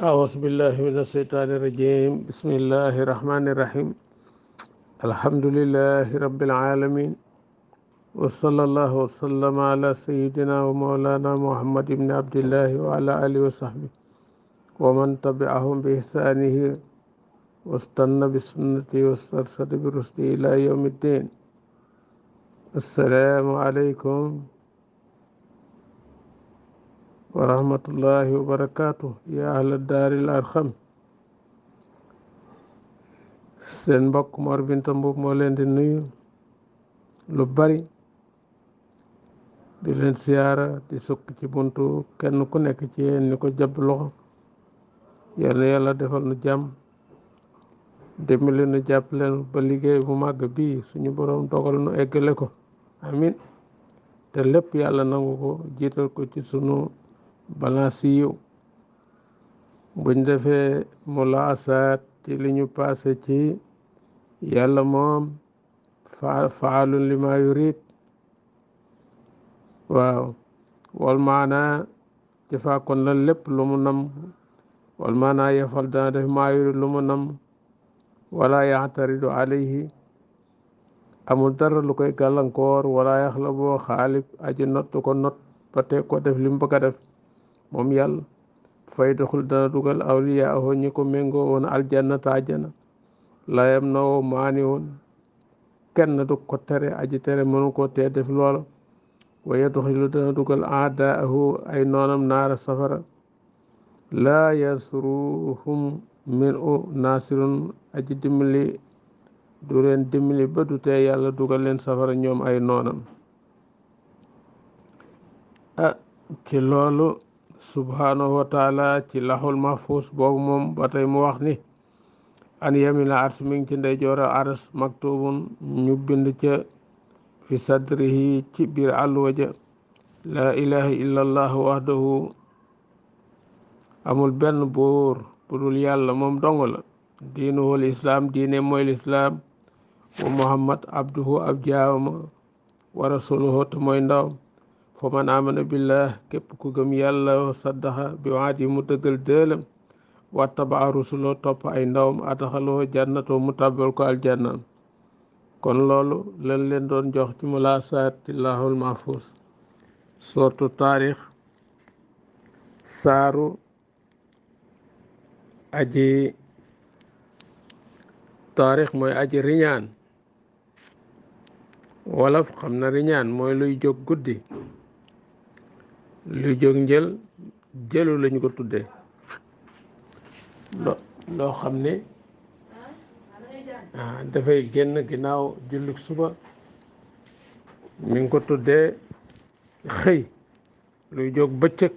أعوذ بالله من الشيطان الرجيم بسم الله الرحمن الرحيم الحمد لله رب العالمين وصلى الله وسلم على سيدنا ومولانا محمد بن عبد الله وعلى آله وصحبه ومن تبعهم بإحسانه واستنى بسنته واسترشد برشده إلى يوم الدين. السلام عليكم ورحمة الله وبركاته يا أهل الدار الأرحم. seen mbokk Mor Binta Mbuub moo leen di nuyu lu bari di leen siyaara di sukk ci buntu kenn ku nekk ci yéen ni ko jàpp loxo. yal na yàlla defal nu jàmm dimbali nu jàpp leen ba liggéey bu màgg bii suñu boroom dogal nu eggale ko amin te lépp yàlla nangu ko jiital ko ci sunu balance yiw buñ defee mulaasaat ci li ñu paase ci yàlla moom faalun li ma yurid waaw wal maana ci fàkkoon la lépp lu mu nam wal maana yafal dana def maa yurid lu mu nam wala yaxtaridu alayhi amul dara lu koy gàllankoor wala yaxla boo xaalib aji not du ko not ba teg ko def li mu bëgg a def moom yàlla fay doxul dana dugal awliyaahu ñi ko méngoo woon aljannata ajjana layam na woo maani woon kenn du ko tere aji tere mënu ko tee def loola waaye doxilu dana dugal aadaahu ay noonam naara safara laa yansuruhum min u naasirun aji dimbali du leen dimbali ba du tee yàlla dugal leen safara ñoom ay noonam. ci loolu subhanahu wa taala ci laxul mahfuus boobu moom ba tey mu wax ni an yamina ars mi ngi ci ndeyjoora ars maktubun ñu bind ca fi sadrihi ci biir àlluwa ja laa ilaha illa allah wahdahu amul benn buur bu dul yàlla moom dong la diinuhul islaam diine mooy lislaam wa muhammad abduhu ab jaawama wa rasuluhu te mooy ndaw fa man amana billah képp ku gëm yàlla saddaxa bi waadi mu dëggal dëelam wattabaa rusuloo topp ay ndawam ataxaloo jannatoo mu tàbbal ko aljanna. kon loolu lañ leen doon jox ci mulaasaat lahul mahfuus sortu taarix saaru aji taarix mooy aji riñaan wolof xam na riñaan mooy luy jóg guddi luy jóg njël jëlu lañ ko tuddee loo xam ne dafay génn ginnaaw jullik suba mi ngi ko tuddee xëy luy jóg bëccëg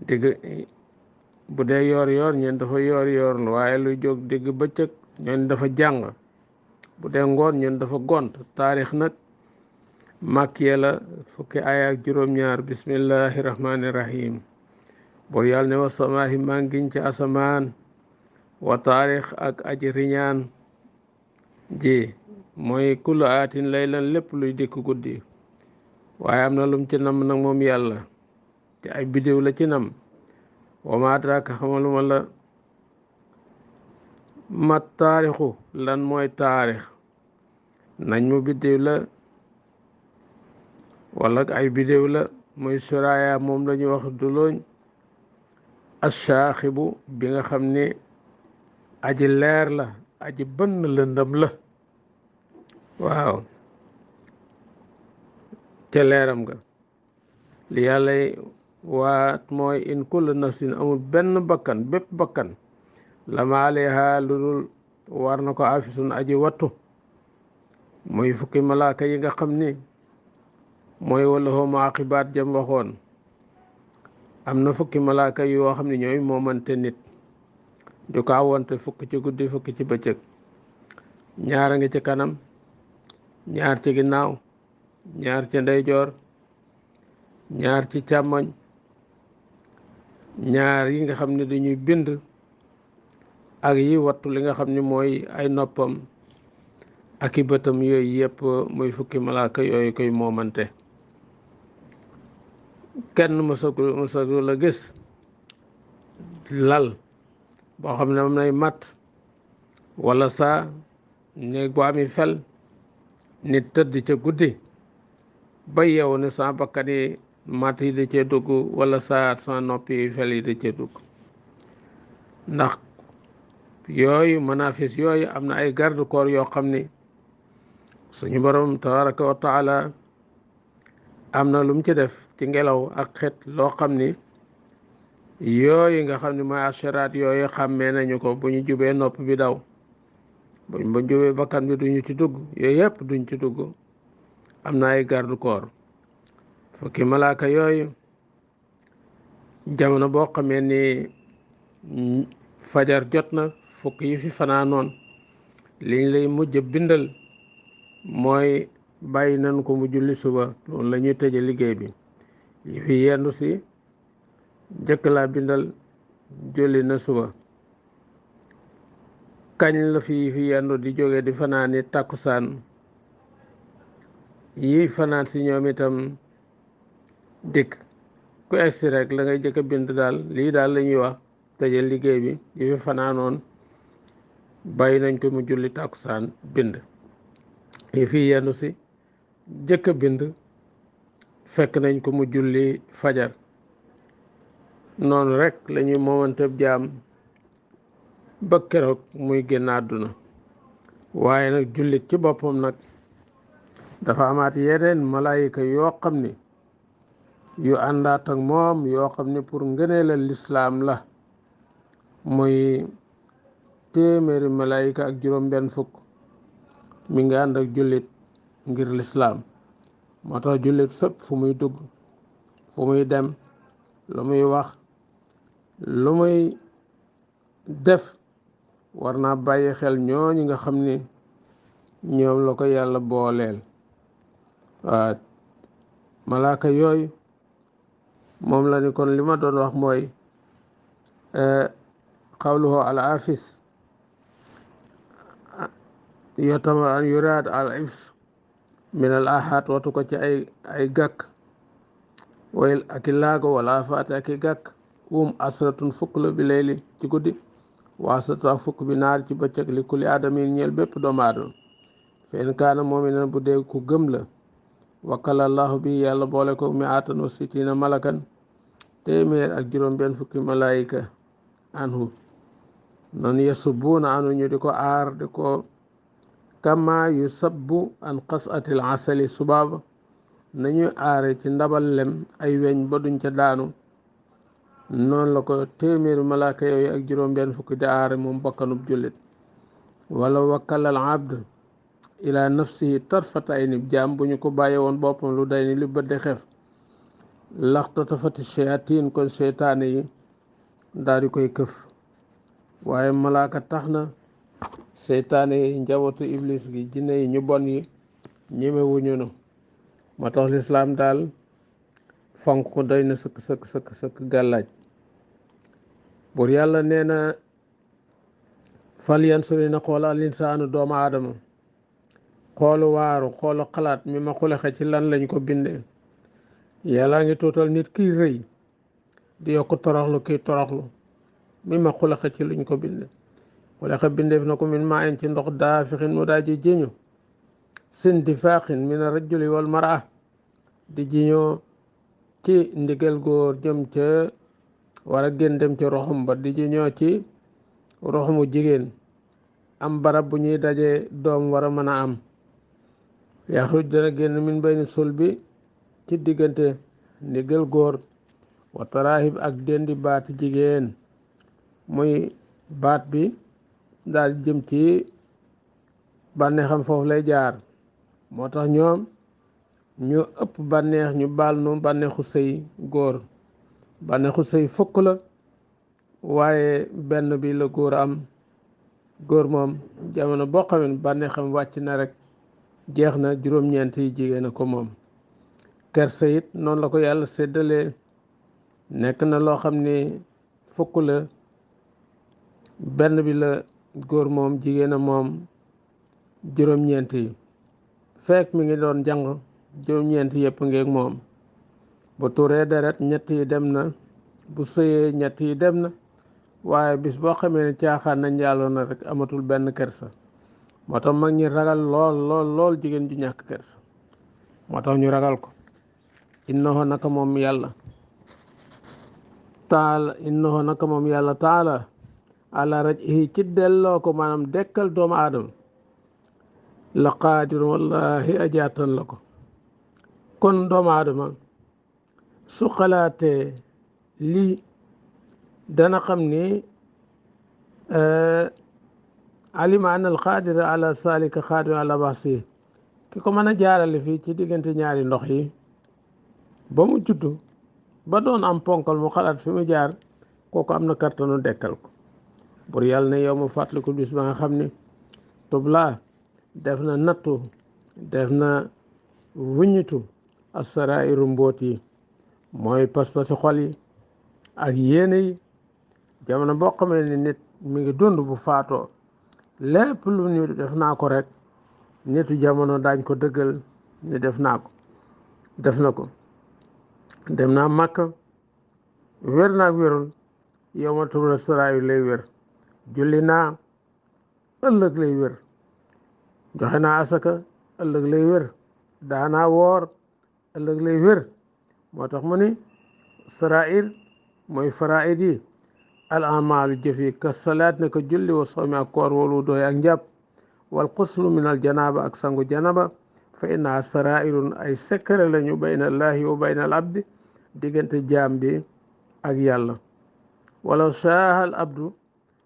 digg bu dee yoor yoor ñeen dafa yoor yoor waaye luy jóg digg bëccëg ñeen dafa jàng bu dee ngoon ñeen dafa gont. taarix nag màkkiya la fukki aaya ak juróom-ñaar bismillahi rahmani rahim bur yàlla ne wa samaahi maa ngiñ ci asamaan wa taarix ak aji riñaan ji mooy kullu aatin laylan lépp luy dikk guddi waaye am na lum ci nam nag moom yàlla te ay bidéew la ci nam wa ma adraaka xamaluma la ma taarixu lan mooy taarix nañ mu bidéew la wala ay bidéew la muy suraya moom la ñuy wax dulooñ ashaaxibu bi nga xam ne aji leer la aji bënn lëndëm la waaw ca leeram nga li yàlla waat mooy in kullu nafsin amul benn bakkan bépp bakkan lama alayha lu dul war na ko afisun aji wattu muy fukki malaaka yi nga xam ni mooy wala hoo maaqibaat jam waxoon am na fukki malaaka yoo xam ne ñooy moomante nit du ko awante fukki ci guddi fukki ci bëccëg ñaar a ngi ci kanam ñaar ci ginnaaw ñaar ci ndeyjoor ñaar ci càmmoñ ñaar yi nga xam ne dañuy bind ak yi wattu li nga xam ne mooy ay noppam ak i bëtam yooyu yëpp muy fukki malaaka yooyu koy moomante. kenn mësagu la gis lal boo xam ne moom nay matt wala saa néeg bu ami fel nit tëdd ca guddi ba yeewu ne sa bakkan yi matt yi da cee dugg wala sa noppi yi fel yi da cee dugg ndax yooyu manafis yooyu am na ay garde corps yoo xam ni suñu borom tabaraka wa taala am na lu mu ci def ci ngelaw ak xet loo xam ni yooyu nga xam ni mooy asharaat yooyu xàmmee nañu ko bu ñu jubee nopp bi daw bu jubee bakkan bi duñu ci dugg yooyu yëpp duñ ci dugg am na ay garde corps fukki malaaka yooyu jamono boo xamee ni fajar jot na fukk yi fi fanaanoon liñ lay mujj bindal mooy bàyyi nañ ko mu julli suba loolu la ñuy tëje liggéey bi yi fi yendu si jëkk laa bindal julli na suba kañ la fi yendu di jóge di fanaani tàkkusaan yi fanaan si ñoom itam dikk ku egsi rek la ngay jëkk a bind daal lii daal la ñuy wax tëje liggéey bi yi fi fanaanoon bàyyi nañ ko mu julli tàkkusaan bind yi fi yendu si jëkk a bind fekk nañ ko mu julli fajar noonu rek lañuy moomanteb jaam ba keroog muy génn àdduna waaye nag jullit ci boppam nag dafa amaat yeneen malaayika yoo xam ni yu àndaat ak moom yoo xam ni pour ngëneelal lislaam la muy téeméeri malaayika ak juróom-benn fukk mi ngi ànd ak jullit ngir lislaam moo tax jullit fépp fu muy dugg fu muy dem lu muy wax lu muy def war naa bàyyi xel ñooñu nga xam ni ñoom la ko yàlla booleel waaw malaaka yooyu moom la ni kon li ma doon wax mooy qawluhu al afis yotamar an yuraad al ifs min al ahad watu ko ci ay gàkk way ak i laago wala afaate ak i gàkk asratun fukk la bi layli ci guddi waasatu ak fukk bi naar ci bëccëg li kulli aadamin ñeel bépp doomu aadama fen kaana mu'minan bu dee ku gëm la wakkala allahu bi yàlla boole ko mi atan wa sittina malakan téeméer ak juróom-benn fukki malaayika anhu noonu yasubbuuna anu ñu di ko aar di ko kama yu sabbu an qasatil asali subaaba nañuy aare ci ndabal lem ay weñ ba duñ ca daanu noonu la ko téeméeri malaaka yooyu ak juróom-benn fukki di aare moom bakkanub jullit wala wakkalal abd ila nafsihi tarfata ay nib jaam bu ñu ko bàyyi woon boppam lu day ni li bët di xef laxtatafati shayatin kon seytaane yi daal di koy këf waaye malaaka tax na seytaane yi njabootu iblis gi jinne yi ñu bon yi ñemewuñu nu moo tax lislaam daal fonk ko doy na sëkk gàllaaj buur yàlla nee na fal yansuri na xool al insaanu doomu aadama xoolu waaru xoolu xalaat mi ma xulexe ci lan lañ ko bindee yàlla ngi tuutal nit kiy rëy di yokk toroxlu kiy toroxlu mi ma xulexe ci luñ ko binde xulexe bindeef na ko min maa in ci ndox daafixin mu daa ji jiñu sin di faaxin min a rajuli wal mara di jiñoo ci ndigal góor jëm ca war a gën dem ci roxum ba di jiñoo ci roxumu jigéen am barab bu ñuy daje doom war a mën a am yaxruj dana génn min bayni sul bi ci diggante ndigal góor wa tarahib ak dendi baati jigéen muy baat bi daal jëm ci bànneexam foofu lay jaar moo tax ñoom ñu ëpp bànneex ñu baal nu bànneexu sëy góor bànneexu sëy fukk la waaye benn bi la góor am góor moom jamono boo xamee bànneexam wàcc na rek jeex na juróom-ñeent yi jigéen a ko moom kersa it noonu la ko yàlla séddalee nekk na loo xam ni fukk la benn bi la góor moom jigéen a moom juróom-ñeent yi fekk mi ngi doon jàng juróom-ñeent yëpp ngeeg moom bu tuuree deret ñett yi dem na bu sëyee ñett yi dem na waaye bis boo xamee ne caaxaan na njaaloo na rek amatul benn kersa. moo tax mag ñi ragal lool jigéen ju ñàkk kersa. moo tax ñu ragal ko. innahu naka moom yàlla taala ala raj'ihi ci delloo ko maanaam dekkal doomu aadama la qaadir wallahi ajaatan la ko. kon doomu aadama su xalaatee lii dana xam ni alima an al qaadir ala salika qaadir ala baxsi ki ko mën a jaarale fii ci diggante ñaari ndox yi ba mu juddu ba doon am ponkal mu xalaat fi mu jaar kooku am na kartanu dekkal ko. bur yàlla ne yow mu fàttaliku bis ba nga xam ni tublaa def na nattu def na wuññitu asarairu mbóot yi mooy pas-pasi xol yi ak yéene yi. jamono boo xamee ni nit mi ngi dund bu faatoo lépp lu ñu def naa ko rek nitu jamono daañ ko dëggal ni def na ko. dem naa Makka wér naag wérul yow ma tubla saraayu lay wér. julli naa ëllëg lay wér. joxe naa asaka ëllëg lay wér. daanaa woor ëllëg lay wér. moo tax mu ni sarair mooy faraid yi al amalu jëf yi ka salaat ne ko julli wa sawmi ak koor walu dooy ak njàpp wal xuslu min al janaba ak sangu janaba fa inna sarairun ay secret lañu bayna allahi wa bayna al abdi diggante jaam bi ak yàlla. wala shaahal abdu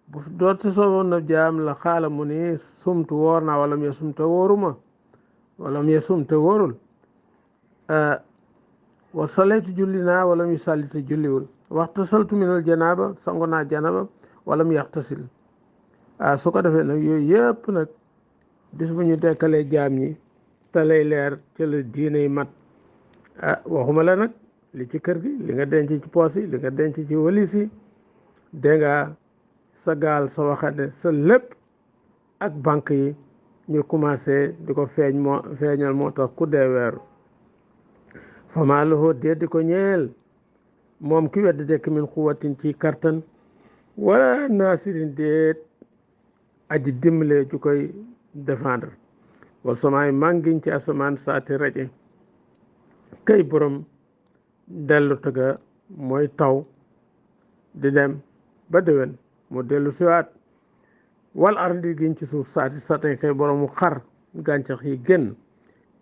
bu doonte sooboon na jaam la xaala mu ni sumtu woor naa walam ya sumte wóoruma walam ya sumte wóorul wa salaytu julli naa walam yu sallite julliwul waxtasaltu minal janaaba sangu naa janaba walam yaxtasil su ko defee nag yooyu yëpp nag bis bu ñu dekkalee jaam ñi te lay leer ci la diinay mat waxuma la nag li ci kër gi li nga denc ci poos yi li nga denc ci walis yi dégg nga sa gaal sa waxande sa lépp ak banque yi ñu commencé di ko feeñal moo tax ku dee weeru fama lahu déet di ko ñeel moom ki wedd dekk min xuwatin ci kartan wala naasirin déet aji dimbale ju koy défendre wal samaay màngiñ ci asamaan saati raje kay borom dellu tëgga mooy taw di dem ba déwén mu dellu siwaat wal ardi giñ ci suuf saati sate kay borom xar gàncax yi génn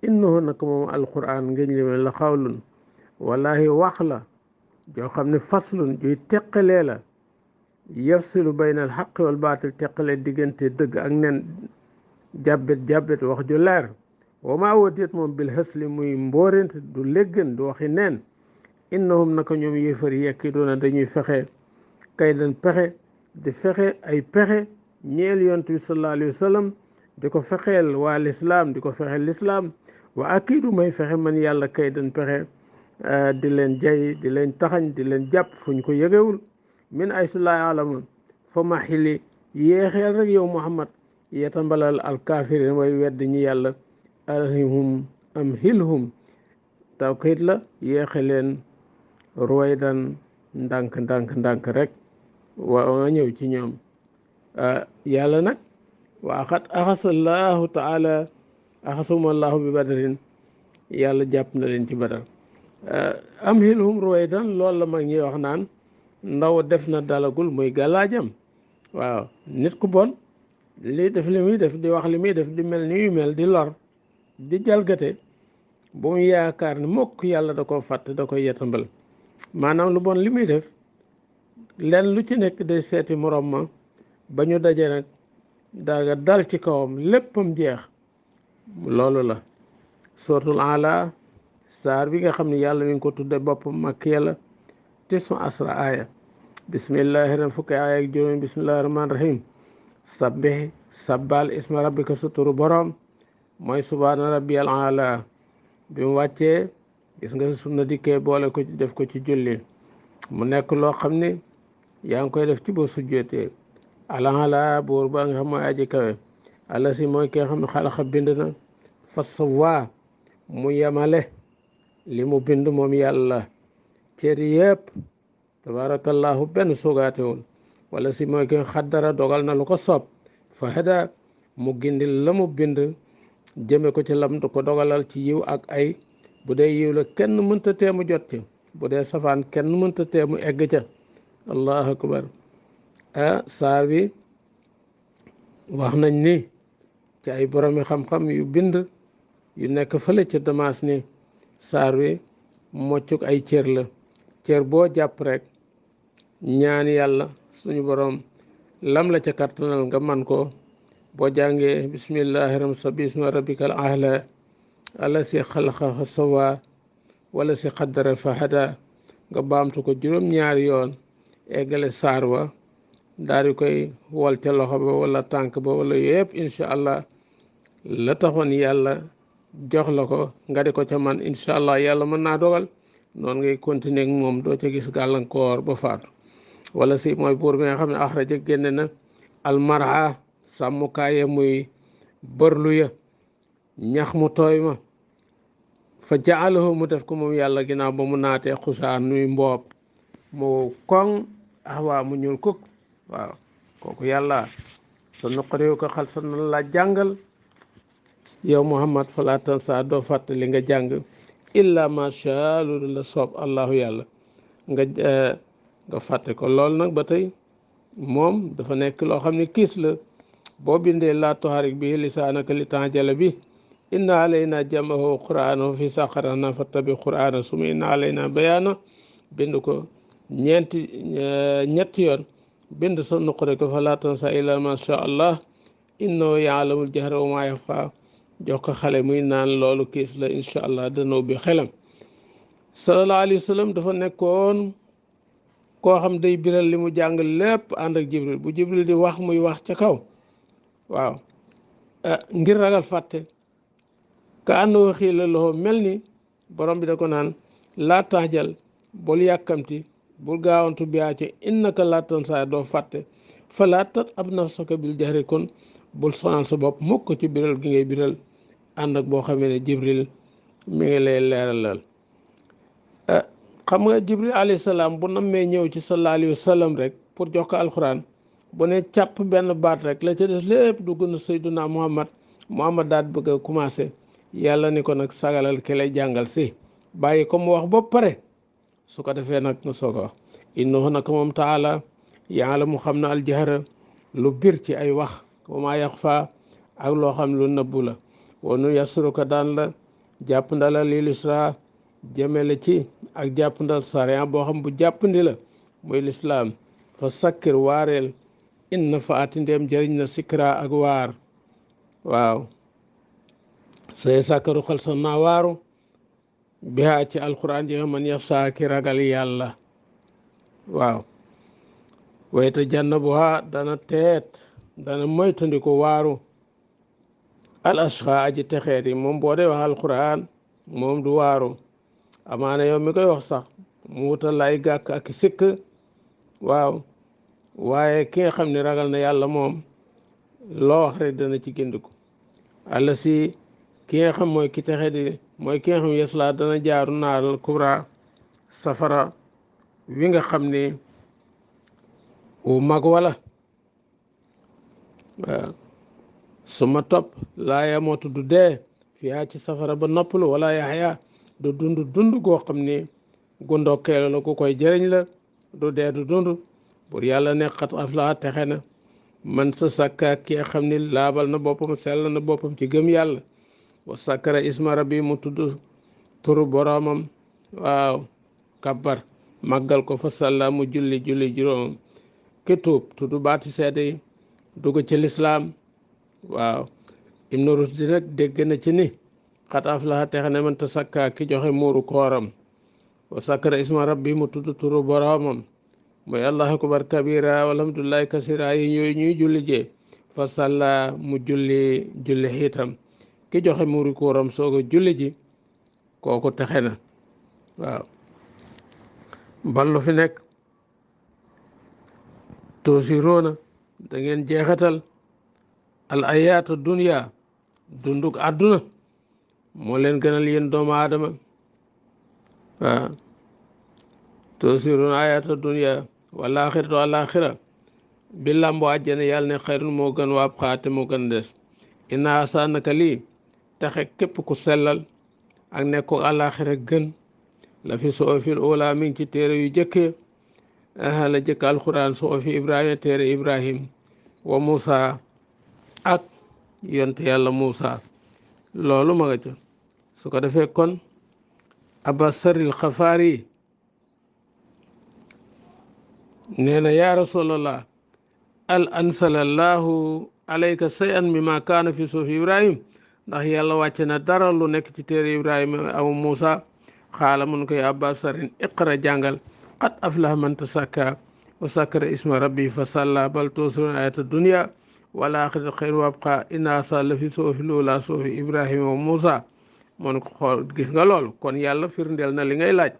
innahu naka moom alquran ngéñ li la xawlun wallahi wax la joo xam ne faslun juy teqalee la yafsilu bayna al xaq wal baatil teqalee diggante dëgg ak nen jàbbet wax ju leer wa maa watiet moom bil xësli muy mbóorent du léggan du waxi neen innahum naka ñoom yéefar yekki doona dañuy fexe kay dan pexe di fexe ay pexe ñeel yonent bi sallallahu alayhi wa sallam di ko fexeel waa lislaam di ko fexeel lislaam wa akiidu may fexe man yàlla kay dan pexe di leen jay di leen taxañ di leen jàpp fu ñu ko yëgewul min ay su laa alamun fa ma xili yéexeel rek yow Muhammad yetambalal alkafirin way wedd ñi yàlla alhimhum am hilhum tawkiit la yéexe leen ruwaydan ndànk rek nga ñëw ci ñoom yàlla nag wa axasallahu taala axasumallahu bi badarin yàlla jàpp na leen ci badar am hilhum ruwaydan loolu la mag ñi wax naan ndaw def na dalagul muy gàllaajam waaw nit ku bon lii def li muy def di wax li muy def di mel ni muy mel di lor di jalgate bu mu yaakaar ni mokk yàlla da koo fàtt da koy yetambal maanaam lu bon li muy def len lu ci nekk day seeti morom ma ba ñu daje nag daaga dal ci kawam léppam jeex loolu la suratul ala saar bi nga xam ne yàlla mi ngi ko tudde boppam makk yàlla tisu asra aaya bismillahi rahmaan fukki aaya ak juróom bismillahi rahmaan rahim sabbih sabbal isma rabbika suturu borom mooy subhaana rabbiyal ala bi mu wàccee gis nga sunna dikkee boole ko ci def ko ci julli mu nekk loo xam ne yaa ngi koy def ci boo sujjootee ala buur ba nga xam mooy aji kawe ala si mooy ki nga xam ne xalaxa bind na fa sawaa mu yemale li mu bind moom yàlla cër yëpp tabarakallahu benn sugaatewul wala si mooy ki xaddara dogal na lu ko soob fa hada mu gindi la mu bind jëme ko ci lam du ko dogalal ci yiw ak ay bu dee yiw la kenn mënta teemu jot ci bu dee safaan kenn mënta teemu egg ca allahu akbar saar bi wax nañ ni ci ay boromi xam-xam yu bind yu nekk fële ca Damas ni saar wi moccuk ay cër la cër boo jàpp rek ñaan yàlla suñu borom lam la ca kattanal nga man ko boo jàngee bismillahi ram sa bismi rabbikal ahla ala si xalaqa fa sawa wala si xaddara fa hada nga baamtu ko juróom-ñaari yoon eggale saar wa daal di koy wol ca loxo ba wala tànk ba wala yëpp incha allah la taxoon yàlla jox la ko nga di ko ca man incha allah yàlla mën naa dogal noonu ngay continuer ak moom doo ca gis gàllankoor ba faatu wala si mooy buur bi nga xam ne axraja génne na almarha sàmmukaaye muy bërlu ya ñax mu tooy ma fa jaalahu mu def ko moom yàlla ginnaaw ba mu naatee xusaan nuy mboob mu koŋ waa mu ñuul kuk waaw kooku yàlla sa nuqariw ko xal sa nan la jàngal yow Muhammad falaa tansa doo fàtte li nga jàng illa macha lu la soob allahu yàlla nga fàtte ko loolu nag ba tey moom dafa nekk loo xam ne kiis la boo bindee laa tuharik bi lisaanaka li ta'jala bi inna alayna jamahu qur'anahu fi saqarana fattabi qur'ana suma inna alayna bayana bind ko ñetti yoon bind sa nuqare ko falaa tansa illa macha allah innahu ya'lamul jahra wa ma yaxfa jox ko xale muy naan loolu kiis la incha allah dana ubbi xelam sallallahu alayhi wa sallam dafa nekkoon koo xam day biral li mu jàng lépp ànd ak jibril bu jibril di wax muy wax ca kaw waaw ngir ragal fàtte ka àndoo xiila loxo mel ni borom bi da ko naan laa taajal bul yàkkamti bul gaawantu biyaa ci innaka laa tansa doo fàtte fa laa tat ab nafsaka bil jahri kon bul sonal sa bopp mukk ci biral gi ngay biral ànd ak boo xamee ne jibril mi ngi lay leeralal xam nga jibril alayhi salaam bu nammee ñëw ci sallallahu alayhi wa sallam rek pour jox ko alxuraan bu ne càpp benn baat rek la ca des lépp dugg na sayduna muhammad daal bëgg a commencé yàlla ni ko nag sagalal ki lay jàngal si bàyyi ko mu wax ba pare su ko defee nag nga soog a wax innahu nag moom taala yàlla mu xam na aljahra lu bir ci ay wax wa maa yaxfa ak loo xam lu nëbbu la wa nu yasruka daan la jàpp ndala lil isra jëmele ci ak jàpp ndal sariya boo xam bu jàppandi la muy lislaam fa sakkir waareel inna fa ati ndeem jëriñ na sikra ak waar waaw say sàkkaru xal sa naa waaru bihaa ci alquran ji nga man yaxsaa ki ragal yàlla waaw wayta janna bu ha dana teet dana moytandiku waaru al ashqa aji texeet yi moom boo dee wax alquran moom du waaru amaana yow mi koy wax sax mu wutal lay gàkk ak sikk waaw waaye ki nga xam ne ragal na yàlla moom loo wax rek dana ci gindiku àlla si ki nga xam mooy ki texe di mooy ki nga xam yeslaa dana jaaru naaral kubra safara wi nga xam ne wu mag wala waaw su ma topp laa yamootu du dee fiyaa ci safara ba noppalu wala yaxya du dund goo xam ne gu ndokkeelu la ku koy jëriñ la du dee du dund pour yàlla ne xat aflaha texe na man sa sakka ki nga xam ne laabal na boppam sell na boppam ci gëm yàlla wa sakkara isma rabbi mu tudd turu boromam waaw kabbar màggal ko fa salla mu julli juróomam ki tudd baati seede yi dugg ci lislaam waaw ibnu rusdi nag dégg na ci ni xat aflaha texe na man ta sakka ki joxe muuru kooram wa sakkara isma rabbi mu tudd turu boromam mooy allahu akbar kabira walhamdulillahi kasira yi ñooyu ñuy julli jee fa salla mu julli xiitam ki joxe muuru kooram soog a julli ji kooku texe na waaw ballu fi nekk toosiroona da ngeen jeexatal al ayaatu dunya dunduk àdduna moo leen gënal yéen doomu aadama waaw toosiroona ayaatu dunya wal aaxiratu al aaxira bi làmboo àjjana yàlla ne xayrun moo gën waab xaate moo gën des inaa sa naka lii taxe képp ku sellal ak nekku àllaaxira gën la fi soofil ula mi ngi ci téere yu jëkkee la jëkk alxuraan soofi ibrahima téere ibrahim wa Muusa ak yonte yàlla Muusa loolu ma nga ca su ko defee kon abasaril xafaari nee na yaa rasulallah al ansalallahu alayka sayan mimma kaana fi suufi ibrahim ndax yàlla wàcce na dara lu nekk ci téere ibrahima aw Muusa xaala mun koy abasarin iqra jàngal qad aflaha man tasakka wa sakara isma rabbi fa salla bal tuusiruna ayata dunya wal axiratu xayru wa abqa inna sa la fi suufi lula suufi ibrahima wa Muusa mon ko xool gis nga loolu kon yàlla firndeel na li ngay laaj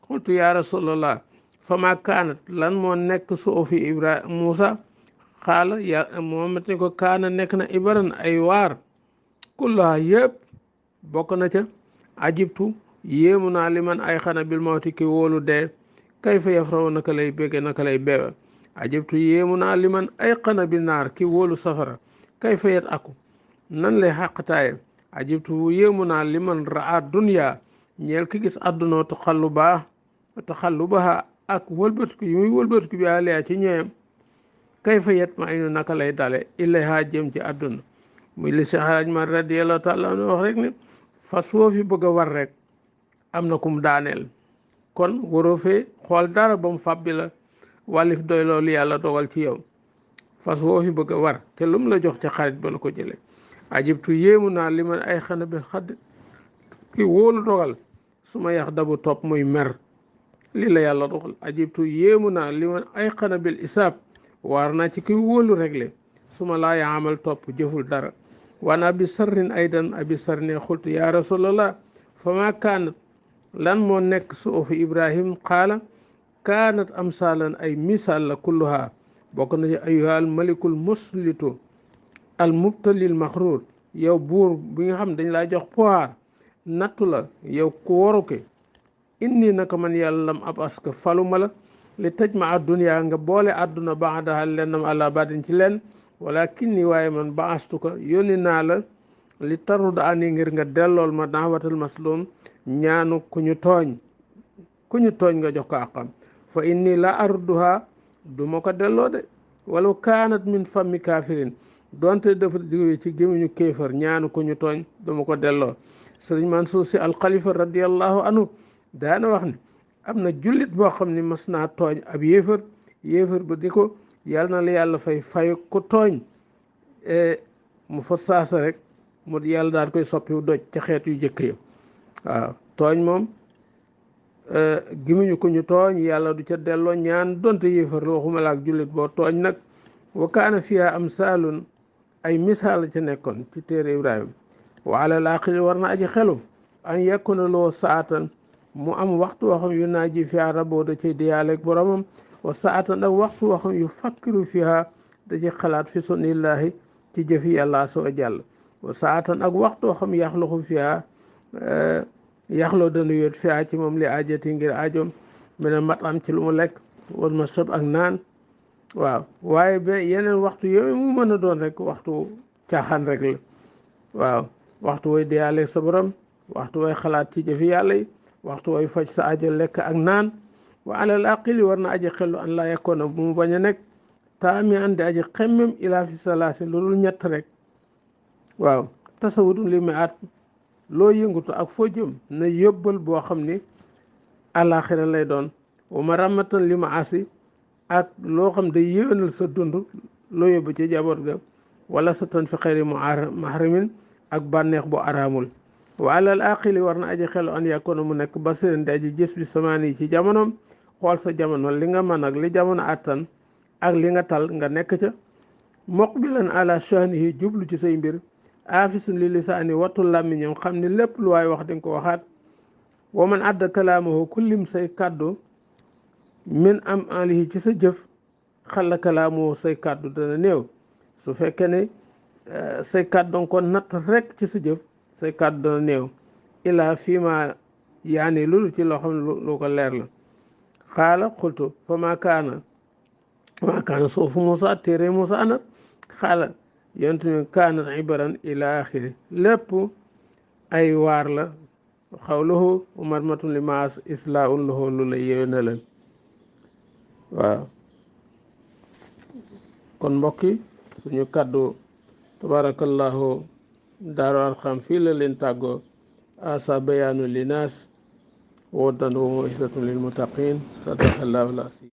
xultu yaa rasulallah fa ma kaanat lan moo nekk suufi ibrahima Muusa xaala ya Muhammad ni ko kaana nekk na ibaran ay waar kullaha yëpp bokk na ca ajibtu yéemu naa li man ay xana bil mawti ki wóolu dee kay fa yafraw naka lay bégge naka lay beewe ajibtu yéemu naa li man ay xana bi naar ki wóolu safara kay fa yet aku nan lay xàqtaaye ajibtu yéemu naa li man raa dunya ñeel ki gis àdduna taxallubaha ak wëlbatiku yi muy wëlbatiku bi aliya ci ñeem kay fa yet ma inu naka lay dale ilayha jëm ci àdduna muy li Cheikh Hadj Mar radiyallahu taala anu wax rek ne fas woo fi bëgg a war rek am na kum daaneel kon waroo fee xool dara ba mu fàbbi la wàllif doy loolu yàlla dogal ci yow fas woo fi bëgg a war te lu mu la jox ca xarit ba la ko jële ajibtu yéemu naa li man ay xana bi xadd ki wóolu dogal su ma yax dabu topp muy mer lii la yàlla dogal ajibtu yéemu naa li man ay xana bil isaab waar naa ci ki wóolu réglé su ma laa yaamal topp jëful dara waan abi sarrin aydan abi sarne xultu yaa rasulallah fa ma kaanat lan moo nekk suufu ibrahim qaala kaanat amsalan ay misaal la kulluha bokk na ci ayuha al malikul muslitu al mubtalil maxruur yow buur bi nga xam dañ laa jox pouvoir nattu la yow ku waruke inni naka man yàlla lam ab aska faluma la li tëj ma adduniya nga boole àdduna baadaha lennam àla badin ci lenn walakin ni waaye man ba astuka yónni naa la li tarud ani ngir nga dellool ma daawatal maslum ñaanu ku ñu tooñ nga jox ko àqam fa inni la arduha du ma ko delloo de wala kaanat min fammi kaafirin donte dafa jóge ci gémmiñu kéefar ñaanu ku ñu tooñ du ma ko delloo sëriñ Mansuur Si alxalifa radiallahu anhu daana wax ne am na jullit boo xam ne mas naa tooñ ab yéefar ba di ko yàlla na la yàlla fay ku tooñ mu fa saasa rek mu yàlla daan koy soppiwu doj ca xeet yu jëkk ya waaw tooñ moom gimiñu ko ñu tooñ yàlla du ca delloo ñaan donte yéefar la waxuma la ak jullit boo tooñ nag wa kaana fiha amsaalun ay misaal ca nekkoon ci téere Ibrahima wa alal aqili war na aji xelu an yakuna loo saatan mu am waxtu waxam yu naa ji fiha raboo da cay diyaaleeg boromam wa saatan ak waxtu waxam yu fakkiru fiha da ci xalaat fi sunnillahi ci jëfi yàlla soo jàll wa saatan ak waxtu waxam yaxluxu fiha yaxloo dana yóot fiha ci moom li ajati ngir ajoom mene mat am ci lu mu lekk wal ma sob ak naan waaw waaye ba yeneen waxtu yooyu mu mën a doon rek waxtu caaxaan rek la waaw waxtu way diyaaleeg sa borom waxtu way xalaat ci jëfi yàlla yi waxtu way faj sa ajo lekk ak naan wa alal aqili war na aji xellu an laa yakkoona bu mu bañ a nekk taami andi aji xemmem ilaa fi salaasi loolu ñett rek waaw tasawudun li mu at loo yëngutu ak foo jëm na yóbbal boo xam ni àllaaxira lay doon wa ma ramatan li ma asi ak loo xam day yéwénal sa dund loo yóbbu ci jaboot ga wala sa tan fi xayri mahramin ak bànneex bu araamul wa alal aqili war na aji xelu an yakkoona mu nekk basiran di aji gis bi samaani yi ci jamonoom xool sa jamono li nga mën ak li jamono attan ak li nga tal nga nekk ca muqbilan ala sha'nihi jublu ci say mbir aafisun li lisaani wattul làmmiñam xam ni lépp lu waay wax dinga ko waxaat wa man adda kalaamahu kullim say kàddu min am alihi ci sa jëf xalla kalaamoo say kàddu dana néew su fekkee ne say kàddu danga ko natt rek ci sa jëf say kàddu dana néew ilaa fii ma yaani loolu ci loo xam ne lu ko leer la xaala xultu fa ma kaana waa kaana suufu Moussa téere Moussa nag xaala yonent mi kaanat ibaran ila axiri lépp ay waar la xawluhu umarmatun li maas islaun lahu lu la yéwénalal waaw kon mbokki suñu kàddu tabarakallahu Daaru Arqam fii la leen tàggoo asa bayaanu linaas wodan wa maw'izatun lil muttaqin sadaqallahu al-aziim